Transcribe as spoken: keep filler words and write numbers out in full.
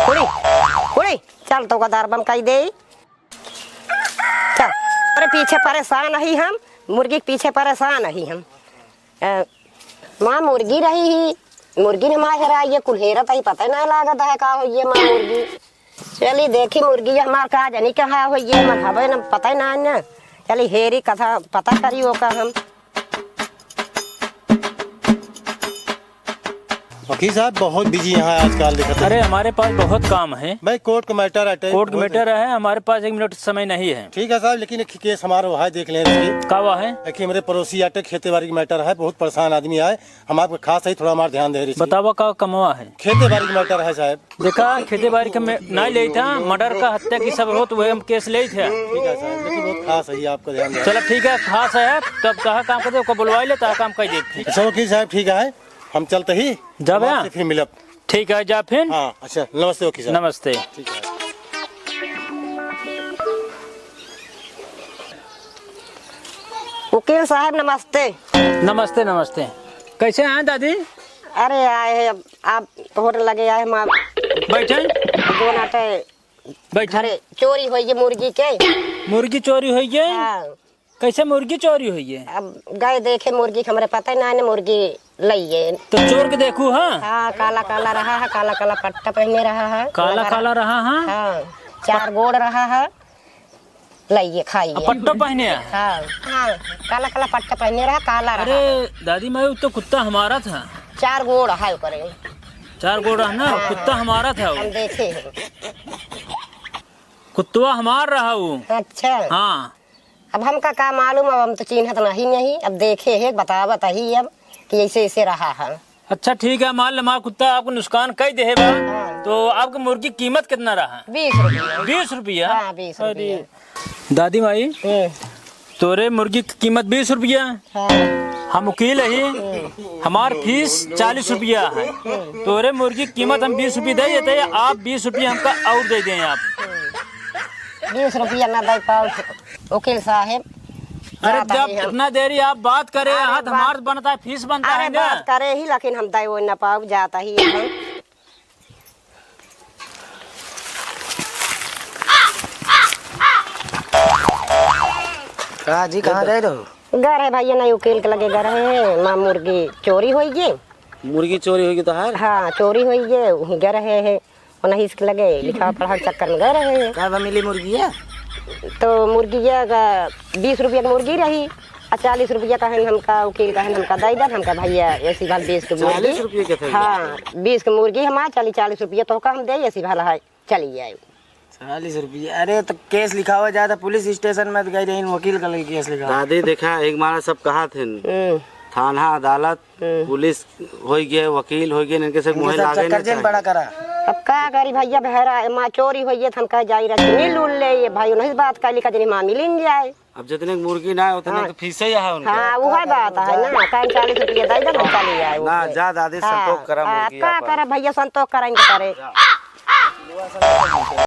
उड़ी, उड़ी, चल तोका दरबम कइ देई। चल, अरे पीछे परेसान अही हम, मुर्गी के पीछे परेसान अही हम। अ, माँ मुर्गी रही ही, मुर्गी न माँ हेराई है, कुल हेरत ही, पता ही ना लागत है का होइए माँ मुर्गी। चली देखी मुर्गी हमार का जनी कहाँ होइए, हमार हवे न पता ही ना न। चली हेरी कथा पता करी ओका हम। वकील साहब बहुत बिजी यहाँ आजकल दिखत है। अरे हमारे पास बहुत काम है। भाई कोर्ट का मैटर अटे, कोर्ट का बहुत मैटर है, हमारे पास एक मिनट समय नहीं है। ठीक है साहब, लेकिन एक केस हमारा वहाँ देख लें इसकी। का हुआ है? देखिए मेरे पड़ोसी आटे, खेती बाड़ी का मैटर है, बहुत परेशान आदमी आए, हम आपका खास है, थोड़ा हमारा ध्यान दे रही। बतावा का कमवा है? खेती बाड़ी का मैटर है साहब। देखा खेती बाड़ी का मैं नहीं लेता, मर्डर का हत्या की सब होत वही हम केस लेते हैं। ठीक है साहब, लेकिन बहुत खास है, ये आपका ध्यान दे। चला ठीक है, खास है, तब कहा काम करते, ओका बुलवाई ले, तहा काम कर देते। अच्छा वकील साहब ठीक है, हम चलते ही जाबे? बाद से फिर मिलब। ठीक है, जा फिर। हाँ, अच्छा, नमस्ते वकील साहब। नमस्ते। ठीक है। वकील साहब, नमस्ते। नमस्ते, नमस्ते। कैसे हैं दादी? अरे, आए हैं, अब आप तोहरे लगे आए, हम आप बैठे। जो नाटे बैठे। घरे चोरी होइए मुर्गी के। मुर्गी चोरी होइए? हाँ। कैसे मुर्गी चोरी होइए? अब गए देखे मुर्गी के, हमरे पता ही ना है, मुर्गी लइए। तो चोर के देखू, हाँ? हाँ, काला काला रहा है, काला काला पट्टा पहने रहा है। काला काला रहा, हाँ? हाँ, चार गोड़ रहा है, लइए, खाइए। अब पट्टो पहने है? हाँ, हाँ, काला काला पट्टा पहने रहा, काला रहा है। अरे दादी माई, उ तो कुत्ता हमारा था। चार गोड़ है ओकरे। चार गोड़ रहा ना, हाँ। कुत्ता हमारा था वो। हम देखे हैं। कुत्तवा हमार रहा वो। अच्छा। हाँ। अब हमका का मालूम, अब हम तो चिन्हत नहीं, नहीं, अब देखे है, बतावत ही अब कि ऐसे ऐसे रहा है। अच्छा ठीक है, मान ले हमार कुत्ता आपको नुकसान कई देहे बा, हाँ। तो आपकी मुर्गी कीमत कितना रहा? बीस रुपया। बीस रुपया? हाँ, बीस अरे। रुपया। दादी माई, हम्म। तोरे मुर्गी की कीमत बीस रुपया। हाँ। हम वकील ही, हमार फीस चालीस रुपया है। तोरे मुर्गी की कीमत हम बीस रुपया दे देते हैं, आप बीस रुपया हमका और दे दें आप। बीस रुपया ना दे पाओ वकील साहब। अरे जाता जब ही हम। इतना देरी आप बात करे, अरे हाथ बात हमार बनता है, फीस बनता अरे है ना। बात करे ही, लेकिन हम दे वो ना पाओ, जाता ही हम। का जी, कहाँ गए रहो? घर है भैया, नहीं वकील के लगे घर है, माँ मुर्गी चोरी होई गई। मुर्गी चोरी होई गई तोहार? हाँ, चोरी होई गई, वहीं घर है, है। उन्हीं इसके लगे लिखा पढ़ा के चक्कर में गए रहे हैं। का बा मिली मुर्गिया? तो मुर्गिया का बीस रुपया की मुर्गी रही, आ चालीस रुपया कहन हमका, वकील कहन हमका दे दे, हमका भैया ऐसी बात बीस के मुर्गी। चालीस रुपया के था? हाँ, बीस के मुर्गी हमार, चालीस, चालीस रुपया तोहका हम दे, ऐसी भला है, चली जाए। चालीस रुपया? अरे तो केस लिखावा जाए तो पुलिस स्टेशन में गई रही, वकील का लगे केस लिखावा। दादी देखा, एक मारा सब कहा थे, हम्म। थाना अदालत हम्म। पुलिस होई गए, वकील होई गए, इनके से इनके मुँहे सब लागे चक्कर ना जेन चाहिए। बड़ा करा। अब का करी भैया, बहरा माँ चोरी होई है, तो हम कह जाई रख मिल उल ले, ये भाई उन्हीं से बात कर ली, कजरी माँ मिलिन जाए। अब जितने की मुर्गी ना है, उतने हाँ। तो फीसे ही है उनका। हाँ, वो है बात है ना, कहीं चालीस रुपया दे दे, हम चली जाए ना, ओके। जा दादी, हाँ, संतोष करा हाँ, मुर्गी का आपन। करे भैया, संतोष करा इनके करे। जा।